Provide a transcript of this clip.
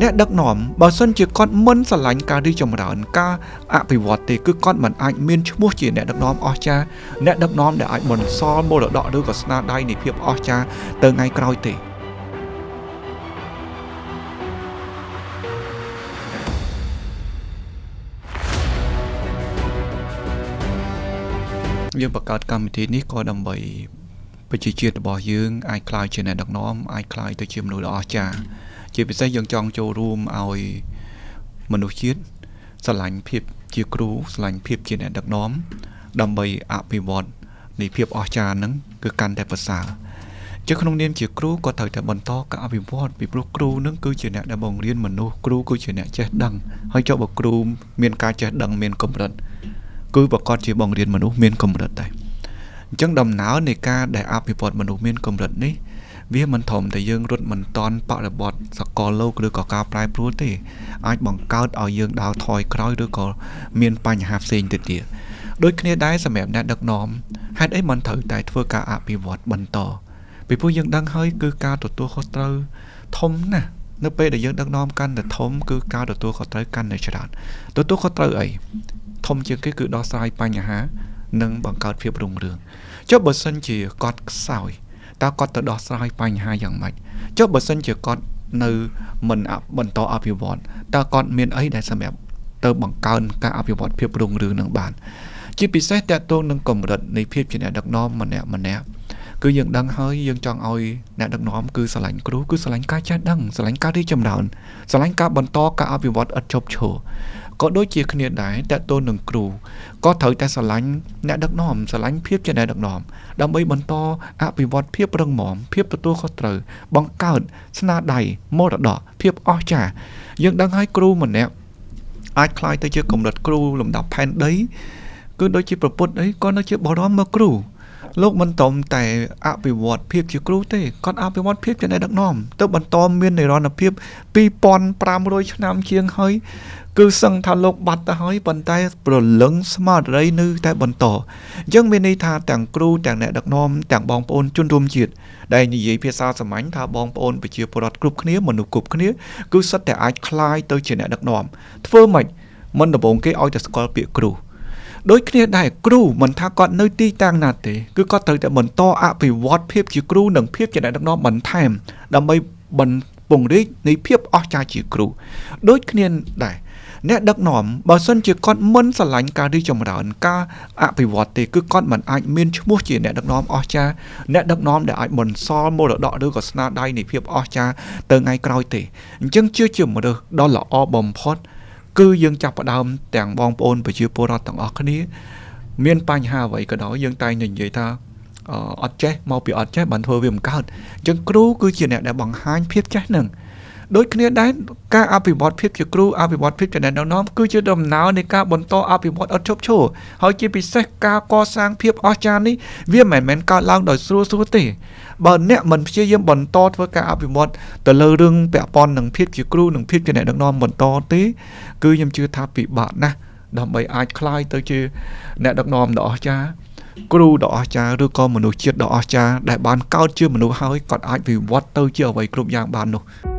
អ្នកដឹកនាំបើសិនជាគាត់មិនស្រឡាញ់ការរីកចម្រើនការអភិវឌ្ឍទេគឺគាត់មិនអាចមានឈ្មោះជាអ្នកដឹកនាំអស្ចារ្យអ្នកដឹកនាំដែលអាចបន្សល់មរតកឬក៏ស្នាដៃនៃភាពអស្ចារ្យទៅថ្ងៃក្រោយទេយើងបង្កើតកម្មវិធីនេះក៏ដើម្បីប្រជាជាតិរបស់យើងអាចក្លាយជាអ្នកដឹកនាំអាចក្លាយទៅជាមនុស្សដ៏អស្ចារ្យជាពិសេសយើងចង់ចូលរួមឲ្យមនុស្សជាតិស្រឡាញ់ភាពជាគ្រូស្រឡាញ់ភាពជាអ្នកដឹកនាំដើម្បីអភិវឌ្ឍនៃភាពអស្ចារ្យហ្នឹងគឺកាន់តែប្រសើរជាក្នុងនាមជាគ្រូក៏ត្រូវតែបន្តការអភិវឌ្ឍពីព្រោះគ្រូនឹងគឺជាអ្នកដែលបង្រៀនមនុស្សគ្រូគឺជាអ្នកចេះដឹងហើយចុះបើគ្រូមានការចេះដឹងមានកម្រិតគឺប្រកាសជាបង្រៀនមនុស្សមានកម្រិតដែរអញ្ចឹងដំណើរនៃការដែលអភិវឌ្ឍមនុស្សមានកម្រិតនេះវាមិនធំតែយើងរត់មិនតាន់បរិបទសកលលោកឬក៏ការប្រែប្រួលទេអាចបង្កើតឲ្យយើងដើរថយក្រោយឬក៏មានបញ្ហាផ្សេងទៅទៀតដូចគ្នាដែរសម្រាប់អ្នកដឹកនាំហេតុអីមិនត្រូវតែធ្វើការអភិវឌ្ឍបន្តពីព្រោះយើងដឹងហើយគឺការទទួលខុសត្រូវធំណាស់នៅពេលដែលយើងដឹកនាំកាន់តែធំគឺការទទួលខុសត្រូវកាន់តែច្រើនទទួលខុសត្រូវអីធំជាងគេគឺដោះស្រាយបញ្ហានិងបង្កើតភាពរុងរឿងចុះបើសិនជាគាត់ខ្សោយតើគាត់ទៅដោះស្រាយបញ្ហាយ៉ាងម៉េចចុះបើសិនជាគាត់នៅមិនបន្តអភិវឌ្ឍតើគាត់មានអីដែលសម្រាប់ទៅបង្កើនការអភិវឌ្ឍភាពរុងរឿងនឹងបានជាពិសេសតកតងនឹងកម្រិតនៃភាពជាអ្នកដឹកនាំម្នាក់ម្នាក់គឺយើងដឹងហើយយើងចង់ឲ្យអ្នកដឹកនាំគឺស្រឡាញ់គ្រូគឺស្រឡាញ់ការចេះដឹងស្រឡាញ់ការរីកចម្រើនស្រឡាញ់ការបន្តការអភិវឌ្ឍឥតឈប់ឈរក៏ដូចជាគ្នាដែរតកតងនឹងគ្រូក៏ត្រូវតែស្រឡាញ់អ្នកដឹកនាំស្រឡាញ់ភាពជាអ្នកដឹកនាំដើម្បីបន្តអភិវឌ្ឍភាពរឹងមាំភាពទទួលខុសត្រូវបង្កើតស្នាដៃមរតកភាពអស្ចារ្យយើងដឹងហើយគ្រូម្នាក់អាចក្លាយទៅជាកម្រិតគ្រូលំដាប់ផែនដីគឺដូចជាប្រពុតអីក៏នៅជាបរមគ្រូលោកមិនត្រឹមតែអភិវឌ្ឍភាពជាគ្រូទេគាត់អភិវឌ្ឍភាពជាអ្នកដឹកនាំទៅបន្តមាននិរន្តរភាព2500ឆ្នាំជាងហើយគឺសឹងថាលោកបាត់ទៅហើយប៉ុន្តែប្រលឹងស្មារតីនៅតែបន្តអញ្ចឹងមានន័យថាទាំងគ្រូទាំងអ្នកដឹកនាំទាំងបងប្អូនជនរួមជាតិដែលនិយាយភាសាសាមញ្ញថាបងប្អូនប្រជាពលរដ្ឋគ្រប់គ្នាមនុស្សគ្រប់គ្នាគឺសុទ្ធតែអាចក្លាយទៅជាអ្នកដឹកនាំធ្វើម៉េចមិនដំបូងគេឲ្យតែស្គាល់ពាក្យគ្រូដូចគ្នាដែរគ្រូមិនថាគាត់នៅទីតាំងណាទេគឺគាត់ត្រូវតែបន្តអភិវឌ្ឍភាពជាគ្រូនិងភាពជាអ្នកដឹកនាំបន្ថែមដើម្បីពង្រីកនៃភាពអស្ចារ្យជាគ្រូដូចគ្នាដែរអ្នកដឹកនាំបើសិនជាគាត់មិនស្រឡាញ់ការរីកចម្រើនការអភិវឌ្ឍទេគឺគាត់មិនអាចមានឈ្មោះជាអ្នកដឹកនាំអស្ចារ្យអ្នកដឹកនាំដែលអាចបន្សល់មរតកឬក៏ស្នាដៃនៃភាពអស្ចារ្យទៅថ្ងៃក្រោយទេអញ្ចឹងជាជម្រើសដ៏ល្អបំផុតគឺយើងចាប់ផ្ដើមទាំងបងប្អូនប្រជាពលរដ្ឋទាំងអស់គ្នាមានបញ្ហាអ្វីក៏ដោយយើងតែងនិយាយថាអត់ចេះមកពីអត់ចេះបានធ្វើវាមិនកើតអញ្ចឹងគ្រូគឺជាអ្នកដែលបង្ហាញភាពចេះនឹងដូចគ្នាដែរការអភិវឌ្ឍភាពជាគ្រូអភិវឌ្ឍភាពជាអ្នកដឹកនាំគឺជាដំណើរនៃការបន្តអភិវឌ្ឍឥតឈប់ឈរហើយជាពិសេសការកសាងភាពអស្ចារ្យនេះវាមិនមែនកើតឡើងដោយស្រួលស្រួលទេបើអ្នកមិនព្យាយាមបន្តធ្វើការអភិវឌ្ឍទៅលើរឿងពាក់ព័ន្ធនឹងភាពជាគ្រូនិងភាពជាអ្នកដឹកនាំបន្តទេគឺខ្ញុំជឿថាពិបាកណាស់ដើម្បីអាចក្លាយទៅជាអ្នកដឹកនាំដ៏អស្ចារ្យគ្រូដ៏អស្ចារ្យឬក៏មនុស្សជាតិដ៏អស្ចារ្យដែលបានកើតជាមនុស្សហើយគាត់អាចវិវត្តទៅជាអ្វីគ្រប់យ៉ាងបាននោះ។